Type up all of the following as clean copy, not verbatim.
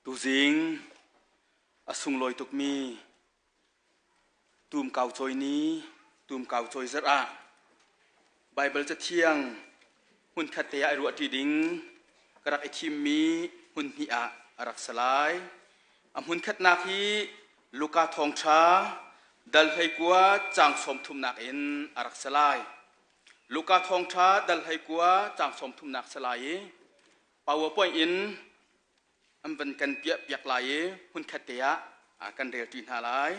Tuzing a sunglawi tukmi tumkau cawi ni, tumkau cawi zarh ah Baibal Cathiang hmunkhat te ah i ruahṭi ding ka rak i thimmi hmun hnih ah a rak si lai. A hmunkhatnak hi Luka Thawngṭha dal 19 caang 30nak in a rak si lai. Luka Thawngṭha dal 19 caang 30nak si lai i PowerPoint in an van kan piah piak lai i hmunkhat te ah kan relṭi hna lai.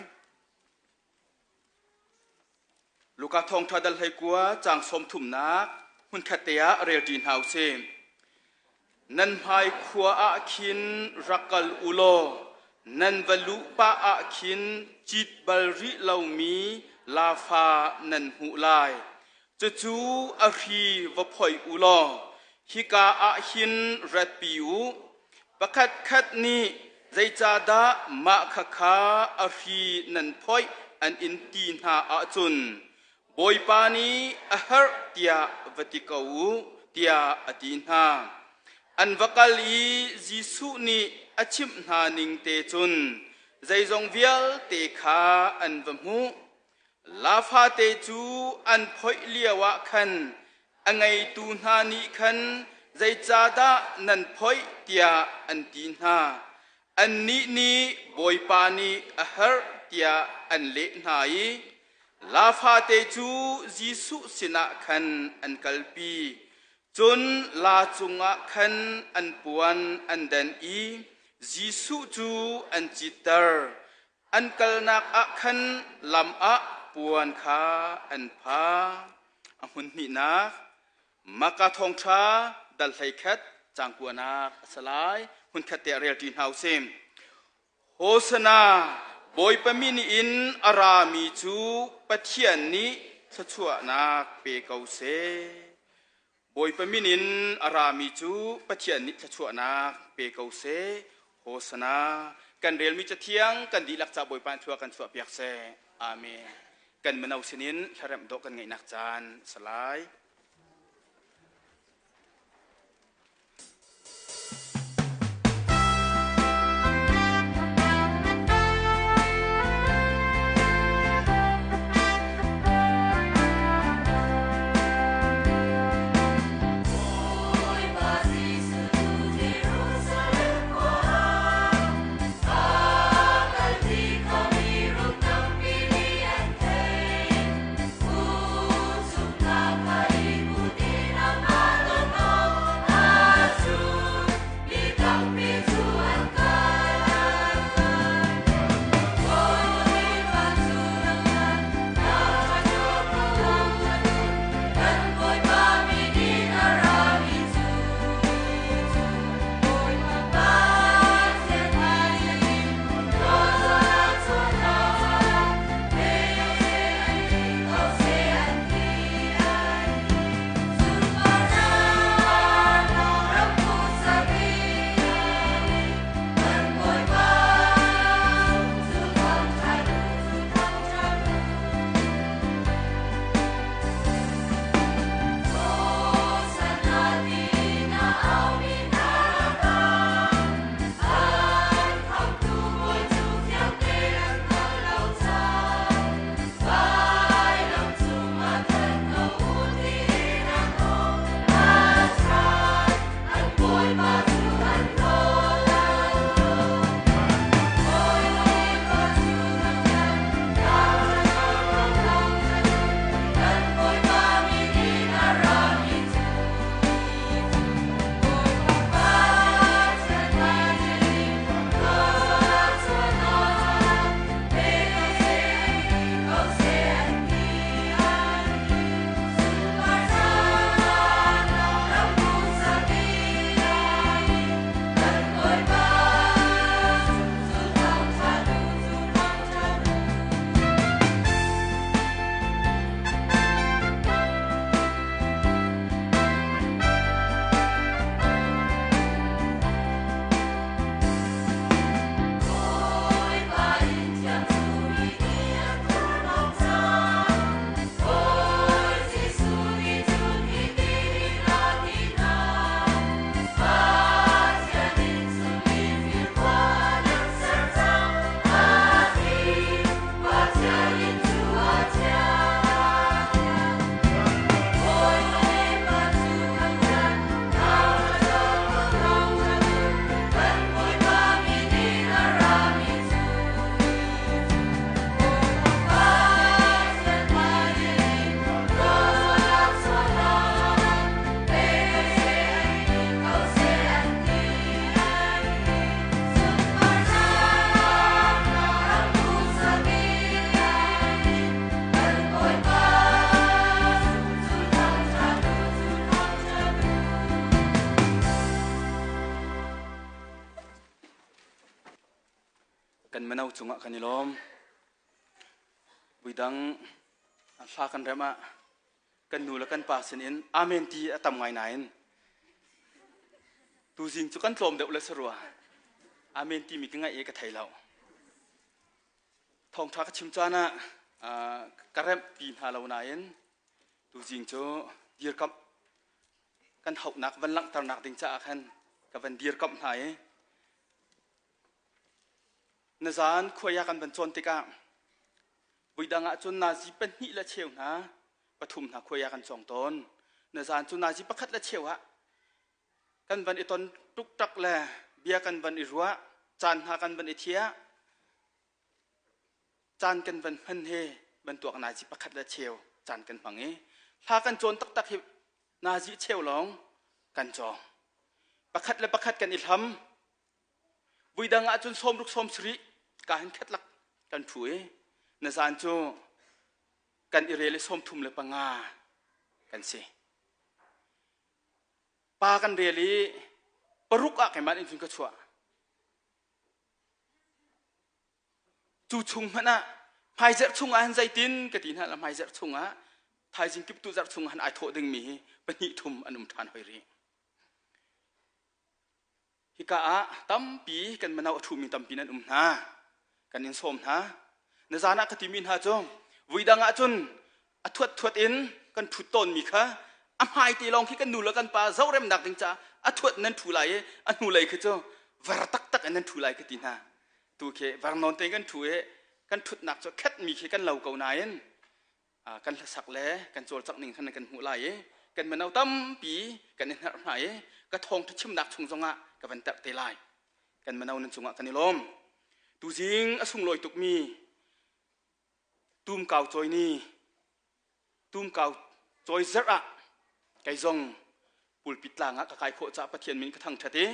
Luka thawngṭha dal 19 caang 30nak hmunkhat te ah relṭi hna u sih. Nan hmai khua ah khin rak kal u law nan va luh pah ah khin cit bal rih lomi lafa nan hmuh lai. Cucu a hri va phoih u law hika ah hin ratpi u. Pakhatkhat nih zeicahdah mah khakha a hri nan phoih an in ti hna ahcun Bawipa nih a herh tiah va ti ko u tiah a ti hna. An va kal i Jesuh nih a chimh hna ning te cun zeizong vialte kha an va hmuh. La fate cu an phoih lioah khan a ngeitu hna nih khan zeicahdah nan phoih tiah an ti hna. Annih nih Bawipa nih a herh tiah an leh hna i la fate cu Jesuh sinah khan an kalpi. Cun la cungah khan an puan an den i Jesuh cu an citter. An kalnak ah khan lam ah puan kha an pha. A hmun hnihnak Maka thawngṭha dal 11 caang kuanak a si lai. Hmunkhat te ah relṭi hna u sih. Hosana Bawipa min in a rami cu Pathian nih thluachuahnak pe ko seh. Bawipa min in a rami cu Pathian nih thluachuahnak pe ko seh. Hosana. Kan relmi cathiang kan dihlak ca Bawipa in thlua kan chuahpiak seh. Amen. Kan mino sinin hlaremh dawh kan ngeihnak caan a si lai. Bawipa Jesuh cu Jerusalem khua ah a kalpi khomi rum tampi nih an theih. Utsuknak kha i. Kan mino cungah kan i lawm. Vuidang hla kan rem ah kan nu le kan pa sinin amen ti a tam ngai nain tuzing cu kan tlawm deuh le sarua. Amen timi ka ngaih i ka thei lo. Thawngṭha ka chim caan ah ka remh pi hna lo nain tuzing cu dirkamh kan hauhnak van langhternak ding caah khan ka van dirkamh hna i Nazan khuai ah kan van cawn tikah voidang ah cun nazi pahnih le cheu hna pathum hna khuai ah kan cawng tawn. Nazan cu nazi pakhat le cheu ah kan van i ton tuktak le bia kan van i ruah, caan hna kan van i thiah, caan kan van hman he bantuak nazi pakhat le cheu caan kan hmang i hla kan cawn taktak hi nazi cheu lawng kan cawng. Pakhat le pakhat kan i hlam. Vuidang ah cun sawmruk sawmsarih ka hin khat lak kan ṭhu i na zan cu kan i rel i 35 kan si. Pa kan rel i paruk ah keimah in cun ka chuah. Cu chung hmanh ah hmaizerh chung ah hin zeitin ka ti hna la hmaizerh chung ah thaizing kiptu zarh chung ah hin ai thawh dingmi hi pahnih thum an um ṭhan hoi rih. Hika ah tampi kan mano a ṭhumi tampi nan um hna. Kan in sawm hna. Na zan ah ka timi hna cu vuidang ah cun a thuat thuat in kan ṭhut tawnmi kha a hmai te lawng khi kan nu le kan pa zohremnak ding caah a thuat nan ṭhu lai i a hnulei khi cu var taktak in nan ṭhu lai ka ti hna. Tu khi var nawn tein kan ṭhu i kan ṭhutnak cu khetmi khi kan lo ko nain kan hlasak le kan cawlcangh ning khan kan hmuh lai i kan mino tampi kan i hnerh hna i ka thawngṭha chimnak chung zongah ka van terh te lai. Kan mino nan cungah kan i lawm. Tuzing a sunglawi tukmi tumkau cawi ni tumkau cawi zarh ah kei zong pulpit tlang ah ka kai khawh caah Pathian min ka thangṭhat i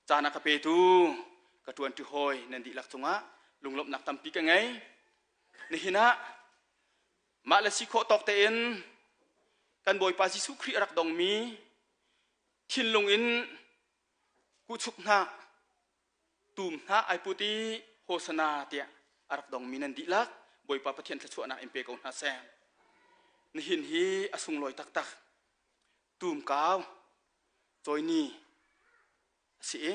caan a ka petu ka ṭuanṭi hawi nan dihlak cungah lunglawmhnak tampi ka ngei. Nihin ah mah le si khawh tawk tein kan Bawipa Jesuh Khrih a rak dongmi thinlung in kuhchuk hna tum hna ai put i hosana tiah a rak dongmi nan dihlak Bawipa Pathian thluachuahnak in pe ko hna seh. Nihin hi a sunglawi taktak. Tumkau cawini a si i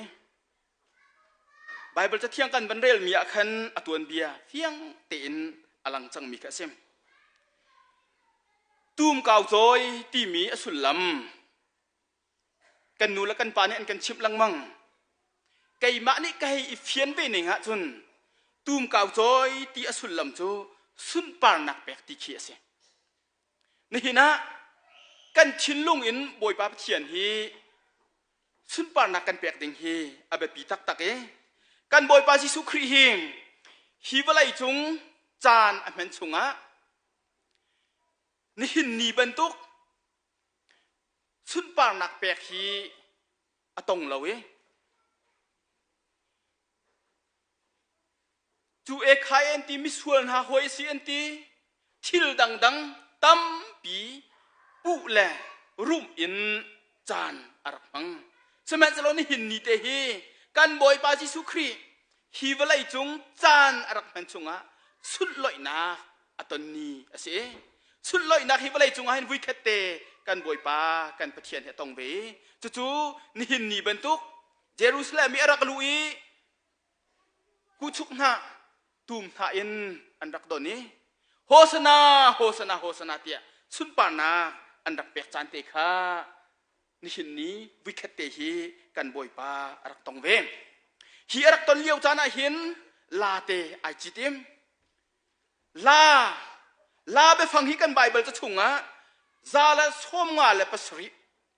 Baibal cathiang kan van relmi ah khan a tuanbia fiang tein a lang cangmi kha a si. Tumkau cawi timi a sullam kan nu le kan pa nih an kan chimh lengmang. Keimah nih ka hei i fian ve ning ahcun tumkau cawi ti a sullam cu sunparnak pek ti khi a si. Nihin ah kan thinlung in Bawipa Pathian hi sunparnak kan pek ding hi a biapi taktak i kan Bawipa Jesuh Khrih hi hi vawlei cung caan a hman chungah nihin ni bantuk sunparnak pek hi a tong lo i Cu ekhai an ti misual hna hawi a si an ti thil dangdang tampi puh le rum in caan a rak hmang. Sihmanhsehlaw nihin ni te hi kan Bawipa Jesuh Khrih hi vawlei cung caan a rak hman chungah sunhlawihnak a ton ni a si. Sunhlawihnak hi vawlei cungah hin vuikhat te kan Bawipa kan Pathian he a tong ve i cucu nihin ni bantuk Jerusalem i a rak luh i kuchuk hna tum hna in an rak don i Hosana Hosana Hosana tiah sunparnak an rak pek caan te kha nihin ni vuikhat te hi kan Bawipa a rak tong ve. Hi a rak ton lio caan ah hin la te ai cit im la la biafang hi kan Baibal ca chungah 157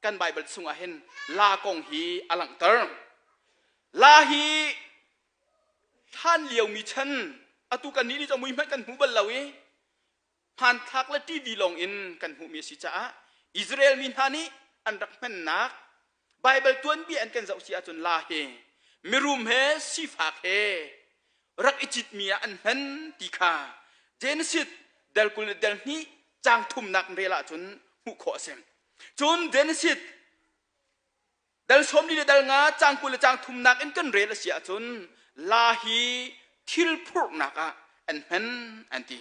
kan Baibal chungah hin la kong hi a langhter. La hi hlan liomi chan atu kan nih nih cu mui hmanh kan hmu bal lo i hmanthlak le TV lawng in kan hmuhmi a si caah Israel mi hna nih an rak hmannak Baibal tuanbia an kan zoh si ahcun la hi mirum he sifak he rak i citmi ah an hman ti kha Genesis del 20 le del hnih caang thumnak rel ahcun hmuh khawh a si. Cun Genesis dal 40 le dal nga caang 20 le caang thumnak in kan rel a si ahcun la hi thil phurhnak ah an hman an ti.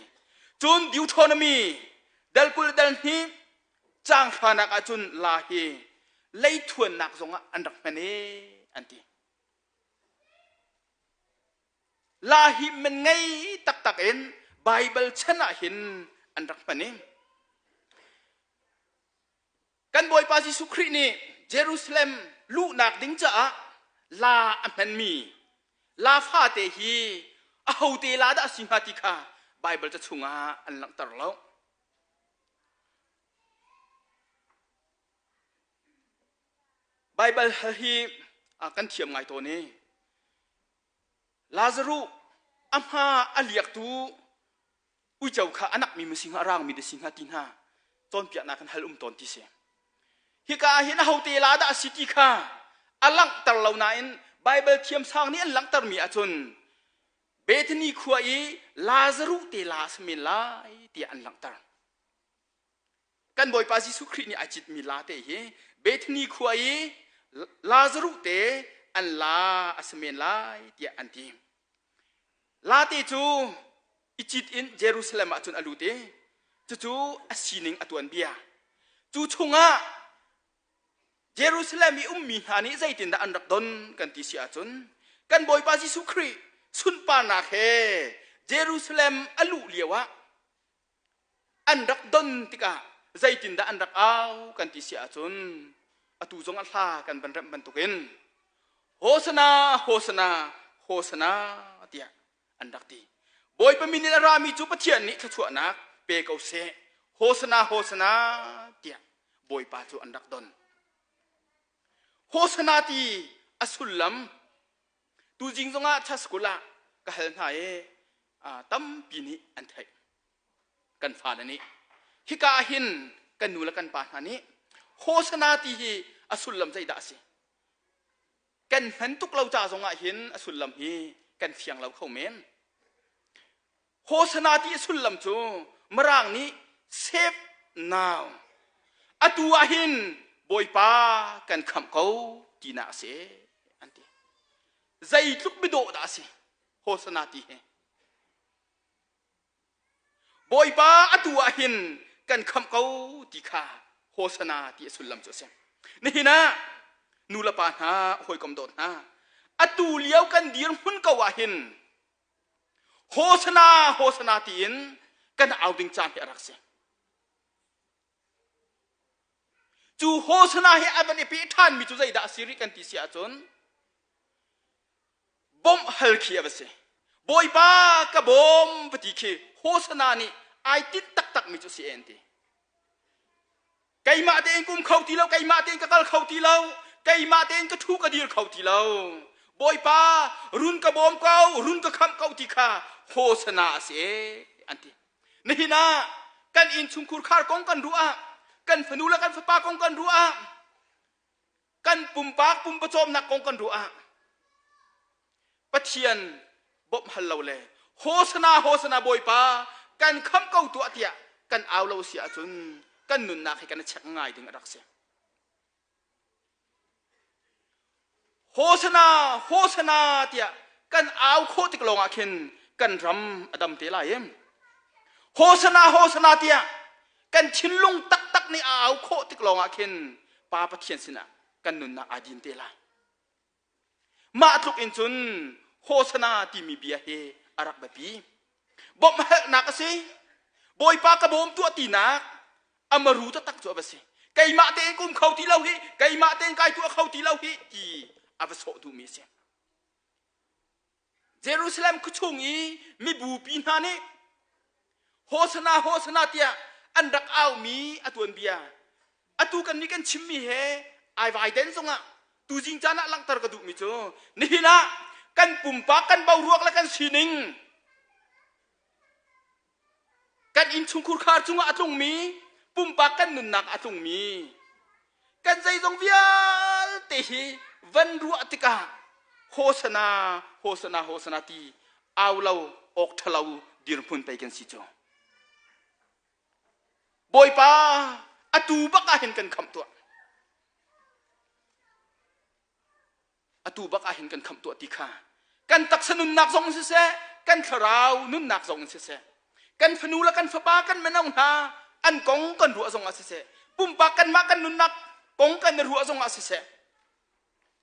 Cun Deuteronomy dal 20 dal hnih caang hranak ahcun la hi leithuannak zongah an rak hman e an ti. La hi man ngei taktak in Baibal chan ah hin an rak hman i kan Bawipa Jesuh Khrih nih Jerusalem luhnak ding caah la a hmanmi la fate hi ahote la dah a si hnga ti kha Baibal ca chungah an langhter lo. Baibal hal hi kan thiam ngai tawn i Lazaruh a hma a liaktu uico kha a nakmi ma si hnga a rangmi dah si hnga ti hna cawnpiaknak kan hal um tawn ti si. Hika ah hin ahote la dah a si ti kha a langhter lo nain Baibal thiamsang nih an langhtermi ahcun Bethany khua i Lazaruh te la a si men lai tiah an langhter. Kan Bawipa Jesuh Khrih nih ai citmi la te hi Bethany khua i Lazaruh te an la a si men lai tiah an ti. La te cu i cit in Jerusalem ah cun a lut i cucu a sining a tuanbia. Cu chungah Jerusalem i ummi hna nih zeitindah an rak don kan ti si ahcun kan Bawipa Jesuh Khrih sunparnak he Jerusalem a luh lioah an rak don tikah zeitindah an rak au kan ti si ahcun atu zong a hla kan van remh bantukin Hosana Hosana Hosana tiah an rak ti. Bawipa min in a rami cu Pathian nih thluachuahnak pe ko seh. Hosana Hosana tiah Bawipa cu an rak don. Hosana ti a sullam tuzing zongah chaskul ah ka hal hna i tampi nih an theih. Kan fale nih hika ah hin kan nu le kan pa hna nih Hosana ti hi a sullam zeidah a si? Kan hman tuk lo ca zongah hin a sullam hi kan fiang lo kho men. Hosana ti a sullam cu Mirang nih save now. Atu ah hin Bawipa kan khamh ko tinak a si an ti. Zeitluk biadawh dah a si Hosana ti hi. Bawipa atu ah hin kan khamh ko ti kha Hosana ti a sullam cu a si. Nihin ah nu le pa hna, hawikom dawt hna, atu lio kan dirhmun ko ah hin Hosana Hosana tiin kan au ding caan hi a rak si. Cu Hosana hi a van i peh ṭhanmi cu zeidah a si rih kan ti si ahcun bawmh hal khi a va si. Bawipa ka bawm va ti khi Hosana nih ai tinh taktakmi cu si en ti. Keimah tein kum kho ti lo, keimah tein ka kal kho ti lo, keimah tein ka ṭhu ka dir kho ti lo. Bawipa run ka bawm ko, run ka khamh ko ti kha Hosana a si an ti. Nihin ah kan innchungkhur khar kong kan ruah ah, kan fanu le kan fapa kong kan ruah ah, kan pumpak pumpawcawmnak kong kan ruah ah Pathian bawmh hal lo le Hosana Hosana Bawipa kan khamh ko tuah tiah kan au lo si ahcun kan nunnak hi kan i check ngai ding a rak si. Hosana Hosana tiah kan au khawh tik lawngah khin kan ram a dam te lai em. Hosana Hosana tiah kan thinlung taktak nih a au khawh tik lawngah khin Pa Pathian sinah kan nunnak aa din te lai. Mah tluk in cun Hosana timi bia hi a rak biapi. Bawmhhalnak a si. Bawipa ka bawm tuah tinak a maru taktak cu a va si. Keimah tein ka um kho ti lo hi, keimah tein kai tuah kho ti lo hi ti a va sawh duhmi a si. Jerusalem khuachung i mibupi hna nih Hosana Hosana tiah an rak aumi a tuanbia atu kan nih kan chimmi he ai vai den zongah tuzing caan ah langhter ka duhmi cu nihin ah kan pumpak kan boruak le kan sining Kan innchungkhur khar cungah a tlungmi, pumpak kan nunnak a tlungmi, kan zeizong vialte hi van ruah tikah hosana, hosana, hosana ti au lo awk ṭhalo dirhmun pei kan si cu. Bawipa, atu bak ah hin kan khamh tuah. Atu bak ah hin kan khamh tuah ti kha kan taksa nunnak zong siseh, kan thlarau nunnak zong in siseh, kan fanu le kan fapa kan mino hna an kong kan ruah zong ah siseh, pumpak kanmah kan nunnak kong kan i ruah zong ah siseh,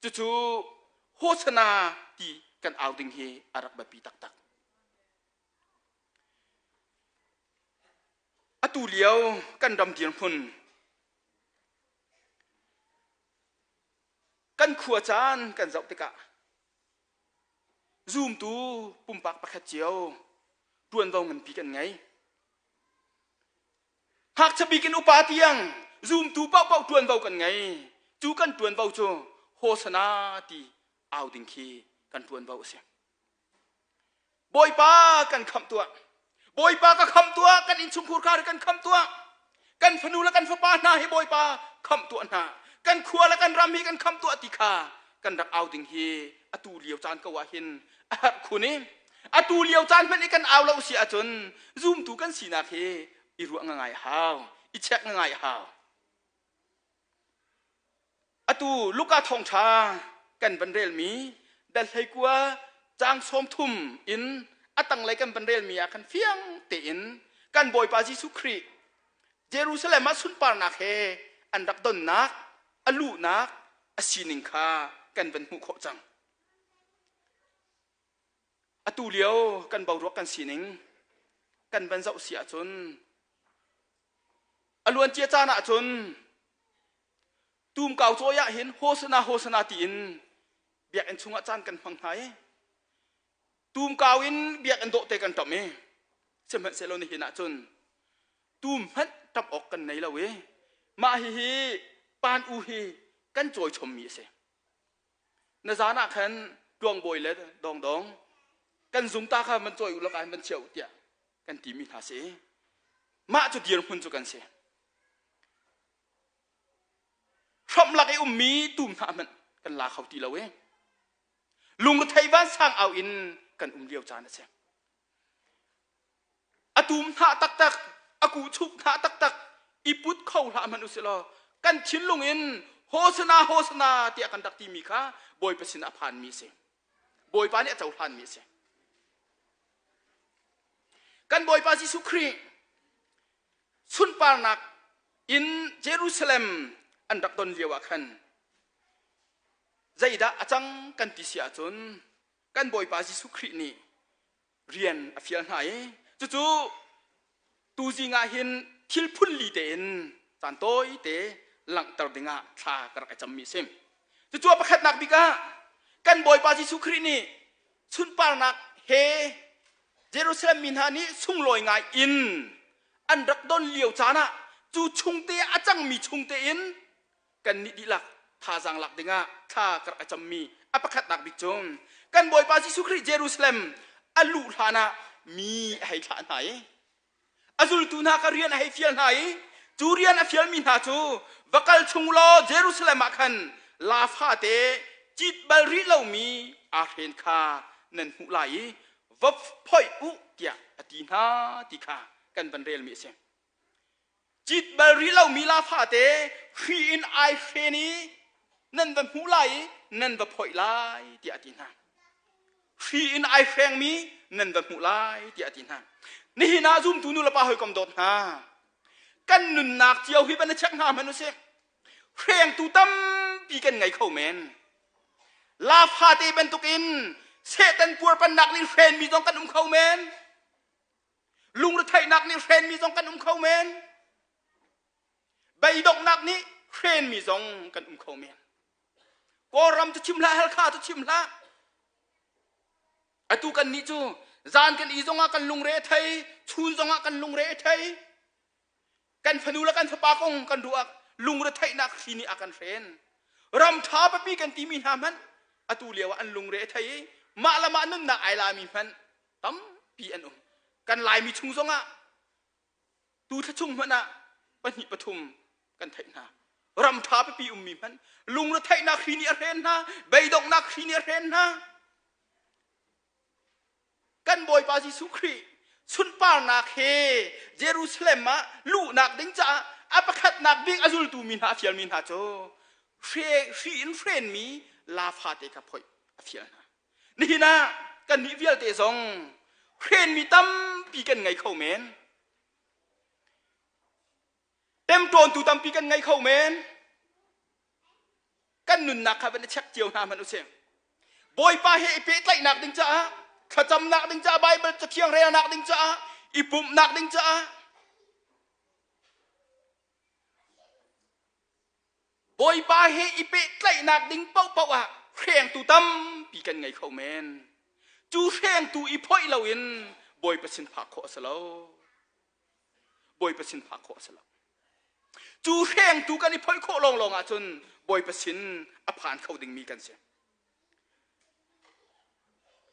cucu hosana ti kan au ding hi a rak biapi taktak. Atu lio kan ram dirhmun kan khua caan kan zoh tikah zumtu pumpak pakhat cio ṭuanvo nganpi kan ngei. Ngakchia bik in upa tiang zumtu paohpaoh ṭuanvo kan ngei. Cu kan ṭuanvo cu hosana ti au ding khi kan ṭuanvo a si. Bawipa kan khamh tuah. Bawipa ka khamh tuah. Kan innchungkhur kha kan khamh tuah. Kan fanu le kan fapa hna hi Bawipa khamh tuah hna. Kan khua le kan ram hi kan khamh tuah ti kha kan rak au ding hi atu lio caan ko ah hin a herh khun i atu lio caan hmanh i kan au lo si ahcun zumtu kan sinak hi i ruah ngai hau i check ngai hau. Atu Luka thawngṭha kan van relmi dal 19 caang 30 in a tanglei kan van relmi ah khan fiang tein kan Bawipa Jesuh Khrih Jerusalem ah sunparnak he an rak donnak, a luhnak, a sining kha kan van hmuh khawh cang. Atu lio kan boruak kan sining kan van zoh si ahcun a luancia caan ahcun tumkau cawi ah hin hosana hosana tiin biakinn chungah caan kan hmang hna i tumkau in biakinn dawh te kan ṭamh i sihmanhsehlaw nihin ahcun tum hmanh ṭamh awk kan nei lo i mah hihi pan u hi kan cawi chommi a si. Na zan ah khan tluangbawi le dongdong kan zungta kha van cawi u law van chia u tiah kan timi hna si. Mah cu dirhmun cu kan si. Hramh lak i ummi tum hna hmanh kan la kho ti lo i lungrethei vansang au in kan um lio caan a si. A tum hnah taktak, a kuhchuk hnah taktak i put kho hlah hmanh usih law kan thinlung in hosana hosana tiah kan rak timi kha Bawipa sin a phanmi a si. Bawipa nih a cohlanmi a si. Kan Bawipa Jesuh Khrih sunparnak in Jerusalem an rak don lio ah khan zeidah a cang kan ti si ahcun kan Bawipa Jesuh Khrih nih rian a fial hna i cucu tuzing ah hin thil phunli tein caan tawite langhter dingah thla ka rak i cammi a si. Cucu a pakhatnak bik ah kan Bawipa Jesuh Khrih nih sunparnak he Jerusalem mi hna nih sunglawi ngai in an rak don lio caan ah cu chungte a cangmi chungte in kannih dihlak thazaang lak dingah thla ka rak i cammi a pakhatnak bik cu kan Bawipa Jesuh Khrih Jerusalem a luh hlan ah mi a hei thlah hna i a zultu hna ka rian a hei fial hna i cu rian a fialmi hna cu va kal chung law Jerusalem ah khan la fate cit bal rih lomi aa hren kha nan hmuh lai i va phoih u tiah a ti hna ti kha kan van relmi a si. Cit bal rih lomi la fate hri in ai hren i nan va hmuh lai i nan va phoih lai tiah a ti hna. Hri in ai hrengmi nan va hmuh lai tiah a ti hna. Nihin ah zumtu nu le pa hawikom dawt hna. Kan nunnak cio hi van i check hna hmanh usih. Hrengtu tampi kan ngei kho men. La fate bantukin Satan puarpannak nih hrenmi zong kan um kho men. Lungretheihnak nih hrenmi zong kan um kho men. Beidonghnak nih hrenmi zong kan um kho men. Kawlram cu chim hlah, Halkha cu chim hlah. Atu kan nih cu zan kan i zongah kan lungre a thei, chun zongah kan lungre a thei. Kan fanu le kan fapa kong kan ruah lungretheihnak hri nih a kan hren. Ram ṭha papi kan timi hna hmanh atu lio ah an lungre a thei i mah le mah nunnak ai lami hmanh tampi an um. Kan Laimi chung zongah tu thla chung hmanh ah pahnih pathum kan theih hna. Ram ṭha pipi ummi hmanh lungretheihnak hri nih a hren hna, beidonghnak hri nih a hren hna. Kan Bawipa Jesuh Khrih sunparnak he Jerusalem ah luhnak ding caah a pakhatnak bik a zultu mi hna a fialmi hna cu hri in hrenmi la fate kha phoih a fial hna. Nihin ah kannih vialte zong Hrenmi tampi kan ngei kho men. Temṭawntu tampi kan ngei kho men. Kan nunnak kha van i check cio hna hmanh usih. Bawipa he i pehtlaihnak ding caah, thlacamnak ding caah, Baibal cathiang relnak ding caah, i pumhnak ding caah, Bawipa he i pehtlaihnak ding paohpaoh ah hrengtu tampi kan ngei kho men. Cu hrengtu i phoih loin Bawipa sin phak khawh a si lo. Bawipa sin phak khawh a si lo. Cu hrengtu kan i phoih khawh lawnglawng ahcun Bawipa sin a phan kho dingmi kan si.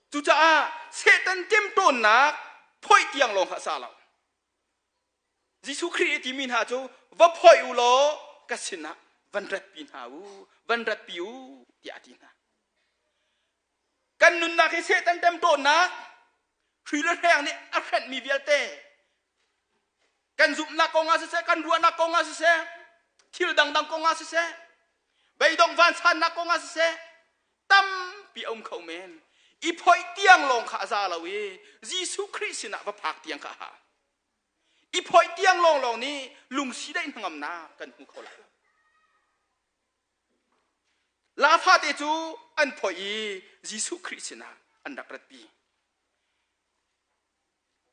Cucaah Satan temtawnnak phoih tiang lawng kha a sa lo. Jesuh Khrih i timi hna cu va phoih u law ka sinah van ratpi hna u, van ratpi u tiah a ti hna. Kan nunnak hi Satan temtawnnak hri le hreng nih a hrenhmi vialte kan zumhnak kong ah siseh, kan ruahnak kong ah siseh, thil dangdang kong ah siseh, beidongh vansannak kong ah siseh, tampi a um kho men. I phoih tiang lawng kha a za lo i Jesuh Khrih sinah va phak tiang kha a ha. I phoih tiang lawnglawng nih lungsi daih hnangamnak kan hmu kho lai lo. La fate cu an phoih i Jesuh Khrih sinah an rak ratpi.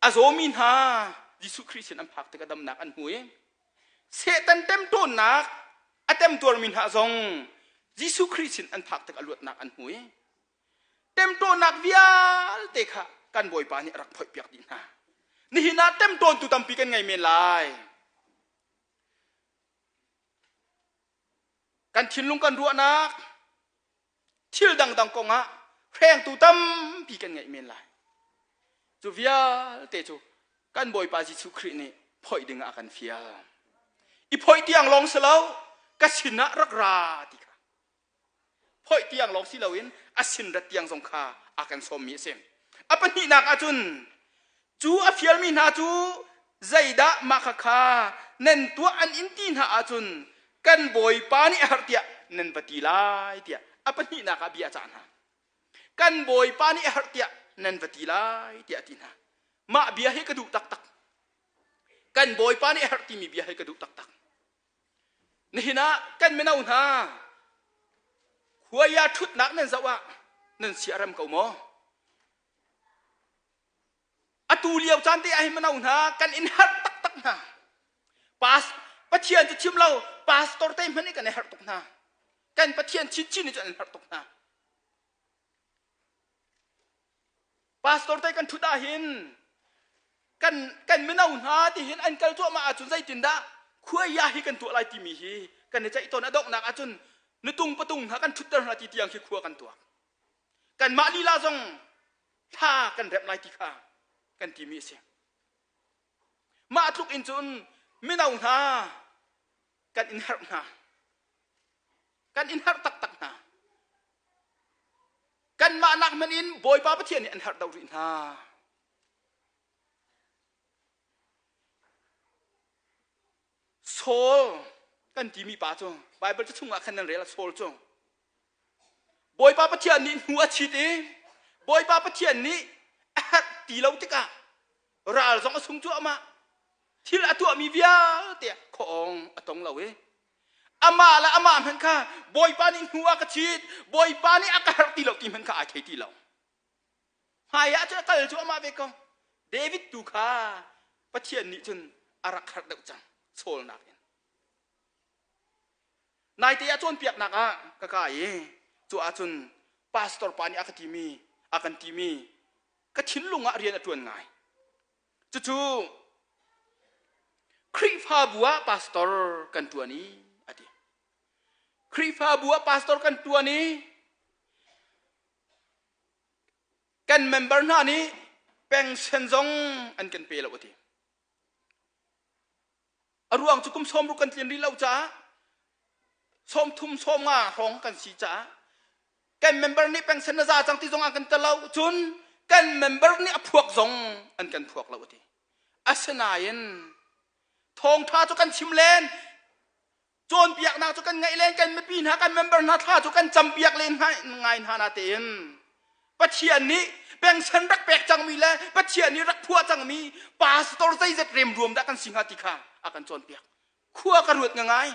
A zawmi hna Jesuh Khrih sin an phak tikah damnak an hmu i Satan temtawnnak a temtuarmi hna zong Jesuh Khrih sin an phak tikah luatnak an hmu i Temṭawnak vialte kha kan Bawipa nih a rak phoihpiak dih hna. Nihin ah temṭawntu tampi kan ngei men lai. Kan thinlung kan ruahnak thil dangdang kongah hrengtu tampi kan ngeih men lai. Cu vialte cu kan Bawipa Jesuh Khrih nih phoih ding ah a kan fial. I phoih tiang lawng si lo, ka sinah rak ra ti kha. phoih tiang lawng si loin a sin rat tiang zong kha a kan sawmmi a si. A pahnihnak ahcun cu a fialmi hna cu zeidah mah khakha nan tuah an in ti hna ahcun kan bawipa nih a herh tiah nan va ti lai tiah a pahnihnak ah bia a cah hna. Kan bawipa nih a herh tiah nan va ti lai tiah a ti hna. Mah bia hi ka duh taktak. Kan bawipa nih a herh timi bia hi ka duh taktak. Nihin ah kan mino hna khuai ah ṭhutnak nan zoh ah nan sia rem ko maw? Atu lio caan te ah hin mino hna kan in harh taktak hna. Pas Pathian cu chim lo pastor te hmanh nih kan i harh tuk hna. Kan Pathian chinchin nih cun an harh tuk hna. Pastor te kan ṭhut ahhin kan kan mino hna tihin an kal cuahmah ahcun zeitindah khuaiya hi kan tuah lai timi hi kan i ceih tawn. A donghnak ahcun nutung patung hna kan ṭhutter hna ti tiang khi khua kan tuak. Kanmah lila zong thla kan remh lai ti kha kan timi a si. Mah tluk in cun mino hna kan in harh hna. Kan in harh taktak hna. Kanmah nak hmanh in Bawipa Pathian nih an harh deuh rih hna. Saul kan timi pa cu Bible cu chungah khan nan rel Saul cu Bawipa Pathian nih hnu a chit i Bawipa Pathian nih a herh ti lo tikah ral zong a sung cuahmah thil a tuahmi vialte khuaawng a tong lo i amah le amah hmanh kha Bawipa nih hnu a ka chit Bawipa nih a ka herh ti lo ti hmanh kha ai thei ti lo hmai ah cun a kal cu amah ve ko David tu kha Pathian nih cun a rak harh deuh cang Saul nakin naite ah cawnpiaknak ah ka kai i cu ahcun pastor pa nih a ka timi a kan timi ka thinlung ah rian a ṭuan ngai Cucu Khrihfabu ah pastor kan ṭuan i a ti. Khrihfabu ah pastor kan ṭuan i kan member hna nih pension zong an kan pe lo a ti. A ruang cu kum 60 kan tlin rih lo caah 30 50 hrawng kan si caah kan member nih pension na za cang ti zong an kan telo cun kan member nih a phuak zong an kan phuak lo ti. Asinain thawngtha cu kan chim len cawnpiaknak cu kan ngaih len kan mipi hna kan member hna thla cu kan campiak len ngai hna na tein Pathian nih. Pengsan rak pek cangmi le Pathian nih rak phuah cangmi pastor zeizat remruam dah kan si hnga ti kha a kan cawnpiak. Khua ka ruat ngai.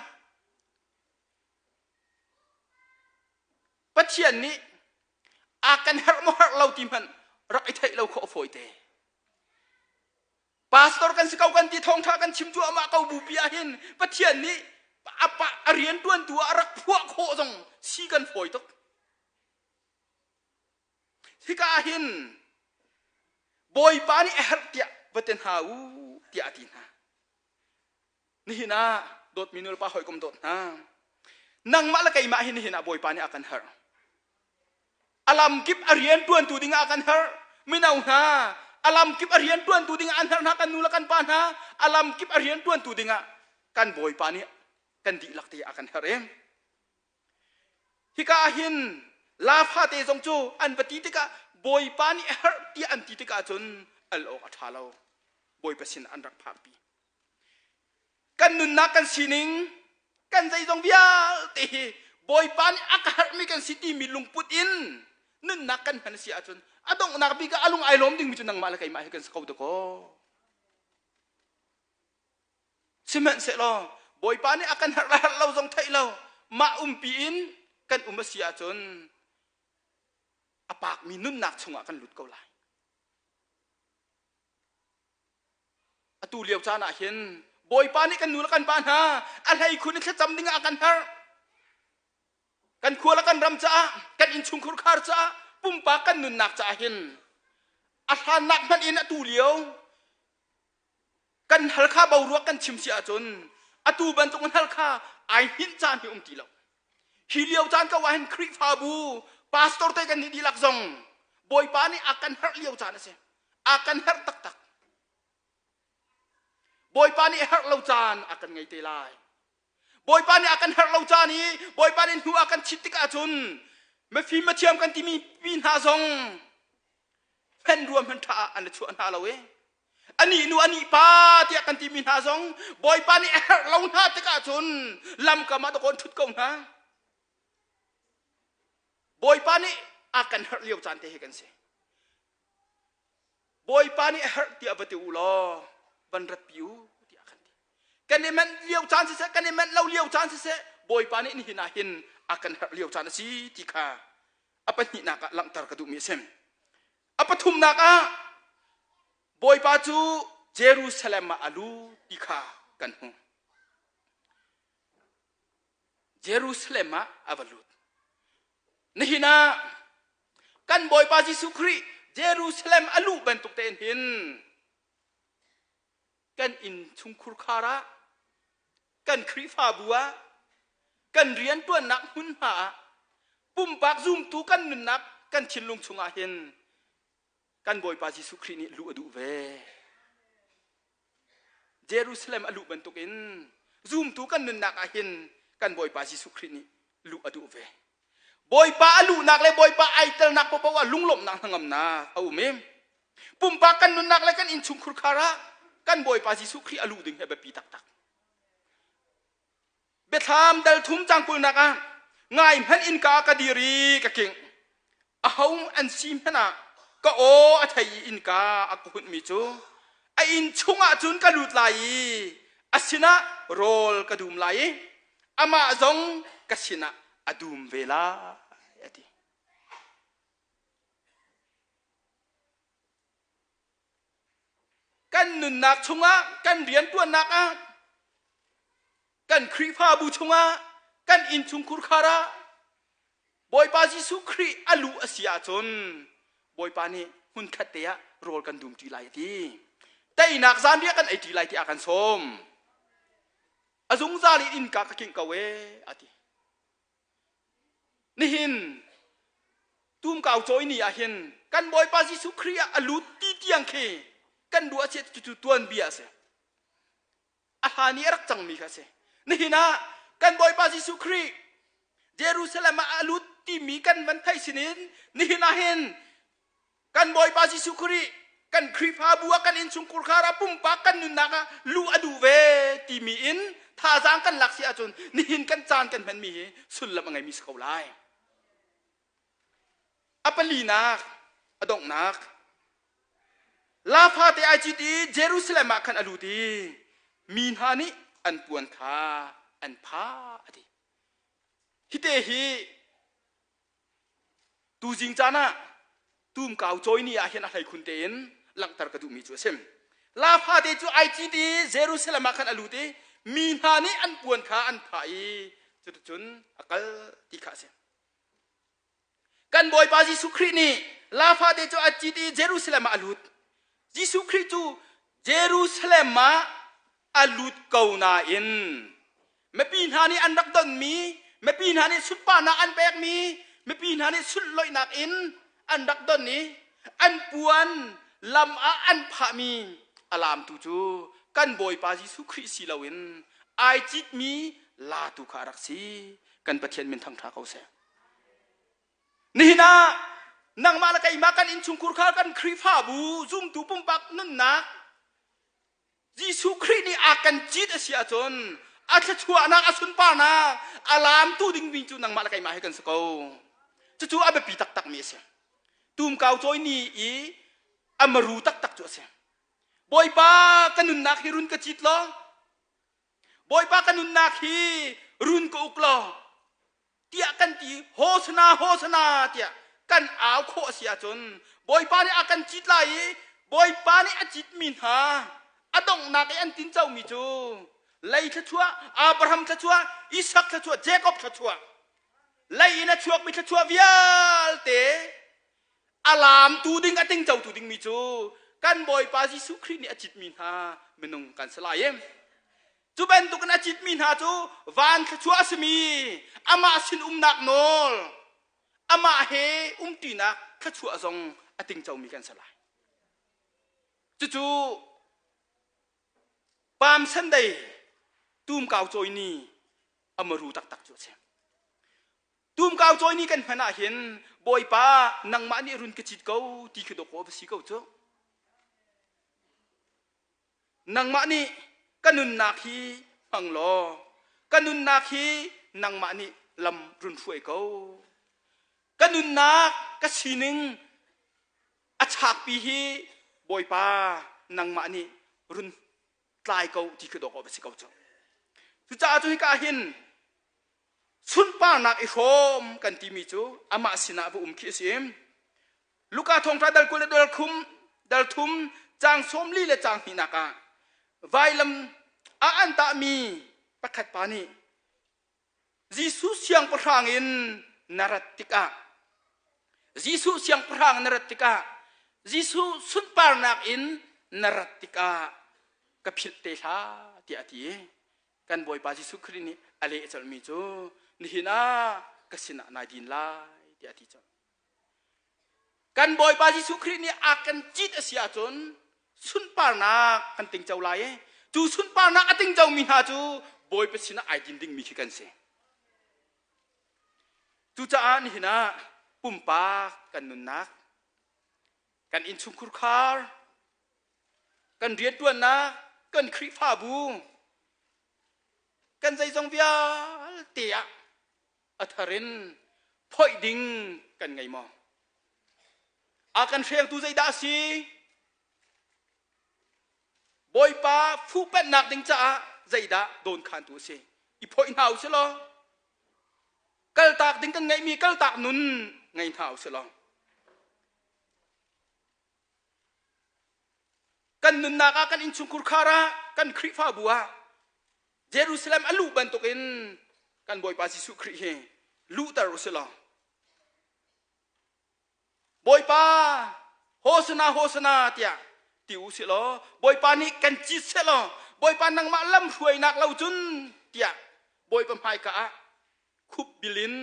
Pathian nih a kan herh maw herh lo ti hmanh rak i theih lo khawh a fawi te. Pastor kan si ko kan ti thawngtha kan chim cuahmah ko bupi ah hin Pathian nih a pa a rian tuantu ah a rak phuah khawh zong si kan fawi tuk. Hika ah hin Bawipa nih a herh tiah va ti hna u tiah a ti hna. Nihin ah dawtmi nu le pa hawikom dawt hna. Nangmah le keimah hi nihin ah Bawipa nih a kan herh. A lamkip a rian ṭuantu ding ah a kan herh. Mino hna, a lamkip a rian ṭuantu ding ah an herh hna kan nu le kan pa hna. A lamkip a rian ṭuantu ding ah kan Bawipa nih kan dihlak te a kan herh i hika ah hin la fate zong cu an va ti tikah Bawipa nih a herh tiah an ti tikah cun al awk a ṭha lo. Bawipa sin an rak phakpi. Kan nunnak kan sining kan zeizong vialte hi Bawipa nih a ka herhmi kan si timi lungput in nunnak kan hman si ahcun a donghnak bik ah a lung ai lawm dingmi cu nangmah le keimah hi kan si ko dakaw. Sihmanhsehlaw Bawipa nih a kan herh le herh lo zong theih lo mah umpi in kan um a si ahcun a pakmi nunnak chungah kan lut ko lai. Atu lio caan ah hin Bawipa nih kan nu le kan pa hna a hleikhun in thlacam ding ah a kan herh. Kan khua le kan ram caah, kan innchungkhur khar caah, pumpak kan nunnak caah hin a hlannak hmanh in atu lio kan halkha boruak kan chim si ahcun atu bantuk in halkha ai hinh caan hi um ti lo. Hi lio caan ko ah hin Khrihfabu pastor te kan nih dihlak zong Bawipa nih a kan herh lio caan a si. A kan herh taktak. Bawipa nih herh lo caan a kan ngei te lai. Bawipa nih a kan herh lo caan i Bawipa nih hnu a kan chit tikah cun mifim mathiam kan timi mi hna zong hman rua hman ṭha ah an i chuah hna lo i anih nu anih pa tiah kan timi hna zong Bawipa nih a herh lo hna tikah cun lamkam ah dakawn ṭhut ko hna. Bawipa nih a kan herh lio caan te hi kan si. Bawipa nih a herh tiah va ti u law van ratpi u tiah kan ti. Kan i manh lio caan siseh, kan i manh lo lio caan siseh, Bawipa nih nihin ah hin a kan herh lio caan a si ti kha a pahnihnak ah langhter ka duhmi a si. A pathumnak ah Bawipa cu Jerusalem ah a lut ti kha kan hmu. Jerusalem ah a va lut. Nihin ah kan Bawipa Jesuh Khrih Jerusalem a luh bantuk tein hin kan inn chungkhur khar ah kan Khrihfabu ah kan rianṭuannak hmunhma ah pumpak zumtu kan nunnak kan thinlung chungah hin kan Bawipa Jesuh Khrih nih luh a duh ve. Jerusalem a luh bantukin zumtu kan nunnak ah hin kan Bawipa Jesuh Khrih nih luh a duh ve. Bawipa a luhnak le Bawipa ai telnak paohpaoh ah lunglawmhnak hnangamnak a um i pumpak kan nunnak le kan innchungkhur khar ah kan Bawipa Jesuh Khrih a luh ding hi a biapi taktak. Biathlam dal thum cang kulnak ah ngai hmanh innka ka dir i ka king. Aho an si hmanh ah ka aw a thei i innka a ka hunhmi cu a inn chungah cun ka lut lai i a sinah rawl ka dum lai i amah zong ka sinah a dum ve lai a ti. Kan nunnak chungah, kan rianṭuannak ah, kan Khrihfabu chungah, kan innchungkhur khar ah Bawipa Jesuh Khrih a luh a si ahcun Bawipa nih hmunkhat te ah rawl kan dum ṭi lai a ti. Teinak zanriah kan ei ṭi lai tiah a kan sawm. A zungzal in innka ka kingh ko ee a ti. Nihin tumkau cawi ni ah hin kan Bawipa Jesuh Khrih ah a lut ti tiang khi kan ruah a cucu tuanbia a si. A hlan i a rak cangmi kha a si. Nihin ah kan Bawipa Jesuh Khrih Jerusalem ah a lut timi kan van theih sinin nihin ah hin kan Bawipa Jesuh Khrih kan Khrihfabu ah kan innchungkhur khar ah pumpak kan nunnak ah luh a duh ve timi in thazaang kan lak si ahcun nihin kan caan kan hmanmi hi sullam a ngeimi si ko lai. A palinak. A donghnak La fate ai cit i Jerusalem ah khan a lut i mi hna nih an puan kha an phah a ti. Hite hi tuzing caan ah tumkau cawi ni ah hin a hleikhun tein langhter ka duhmi cu a si. La fate cu ai cit i Jerusalem ah khan a lut i mi hna nih an puan kha an phah i cuticun a kal ti kha a si. Kan Bawipa Jesuh Khrih nih lafate cu a cit i Jerusalem ah a lut. Jesuh Khrih cu Jerusalem ah a lut ko nain mipi hna nih an rak donmi, mipi hna nih sunparnak an pekmi, mipi hna nih sunlawihnak in an rak don i an puan lam ah an phahmi a laamtu cu kan Bawipa Jesuh Khrih si loin ai citmi latu kha a rak si. Kan Pathian min thangṭha ko seh. Nihin ah nangmah le keimah kan innchungkhur kha kan Khrihfabu zumtu pumpak nunnak Jesuh Khrih nih a kan cit a si ahcun a thluachuahnak a sunparnak a laamtu dingmi cu nangmah le keimah hi kan si ko. Cucu a biapi taktakmi a si. Tumkau cawi ni i a maru taktak cu a si. Bawipa ka nunnak hi run ka cit law Bawipa ka nunnak hi run ka uk law tiah kan ti hosana hosana tiah kan au khawh a si ahcun Bawipa nih a kan cit lai i Bawipa nih a citmi hna a donghnak i an tincomi cu lei thluachuah Abraham thluachuah Isak thluachuah Jacob thluachuah lei in a chuakmi thluachuah vialte a laamtu ding a tingcotu dingmi cu kan Bawipa Jesuh Khrih nih a citmi hna minung kan si lai i cu bantukin a citmi hna cu van thluachuah a simi amah sin umnak nawl amah he umṭinak thluachuah zong a tingcomi kan si lai. Cucu Palm Sunday tumkau cawi ni a maru taktak cu a si. Tumkau cawi ni kan hman ah hin Bawipa nangmah nih run ka cit ko ti khi dawk va si ko cu. Nangmah nih ka nunnak hi hmang law ka nunnak hi nangmah nih lam run hruai ko. Ka nunnak ka sining a chakpi hi Bawipa nangmah nih run tlai ko ti khi dawk va si ko cu. Cucaah cu hika hin sunparnak i hrawm kan timi cu amah sinah va um khi a si. Luka thawngṭha dal 20 le dal khum dal thum caang 40 le caang hnihnak ah vailam ah an tahmi pakhat pa nih Jesuh siangpahrang in na rat tikah Jesuh siangpahrang na rat tikah Jesuh sunparnak in na rat tikah ka philh te hlah tiah a ti. Kan Bawipa Jesuh Khrih nih a leh colhmi cu nihin ah ka sinah nai din lai tiah a ti colh. Kan Bawipa Jesuh Khrih nih a kan cit a si ahcun sunparnak kan tingco lai i cu sunparnak a tingcomi hna cu Bawipa sinah ai din dingmi khi kan si. Cucaah nihin ah pumpak kan nunnak, kan innchungkhur khar, kan rianṭuannak, kan Khrihfabu, kan zeizong vialte ah a thar in phoih ding kan ngei maw? A kan hrengtu zeidah a si? Bawipa fuhpenhnak ding caah zeidah dawnkhantu a si? I phoih hna u sih law kaltak ding kan ngeihmi kaltak nun ngei hna u sih law kan nunnak ah kan innchungkhur khar ah kan Khrihfabu ah Jerusalem a luh bantukin kan Bawipa Jesuh Khrih hi luhter u sih law Bawipa hosana hosana tiah ti u sih law Bawipa nih kan cit seh law Bawipa nangmah lam hruainak lo cun tiah Bawipa hmaika ah khup bil in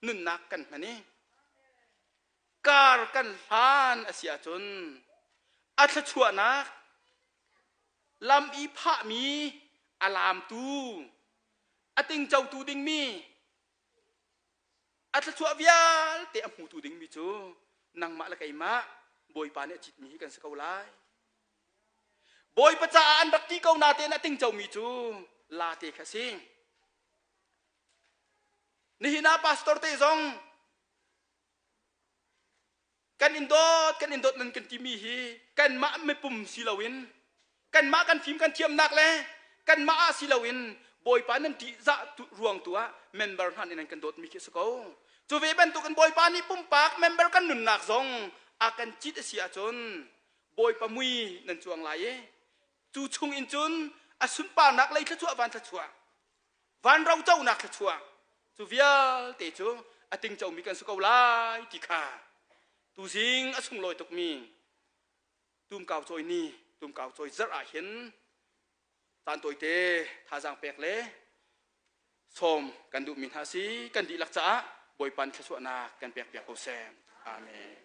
nunnak kan hman i kar kan hlan a si ahcun a thluachuahnak lam i phahmi a laamtu a tingcotu dingmi a thluachuah vialte a hmutu dingmi cu nangmah le keimah Bawipa nih a citmi hi kan si ko lai. Bawipa caah an rak ti ko natein a tingcomi cu late kha si. Nihin ah pastor te zong. Kan in dawt, kan in dawt nan kan timi hi kanmah mipum si loin kanmah kan fim kan thiamnak le kanmah ah si loin Bawipa nan ṭihzah ruang tu ah member hna nih nan kan dawtmi khi a si ko. Cu ve bantukin Bawipa nih pumpak member kan nunnak zong a kan cit a si ahcun Bawipa mui nan cuang lai i cu chung in cun a sunparnak lei thluachuah van thluachuah van roconak thluachuah cu vialte cu a tingcomi kan si ko lai ti kha tuzing a sunglawi tukmi tumkau cawi ni tumkau cawi zarh ah hin caan tawite thazaang pek le sawm kan duhmi hna si. Kan dihlak caah Bawipa nih thluachuahnak kan pek piak ko seh. Amen.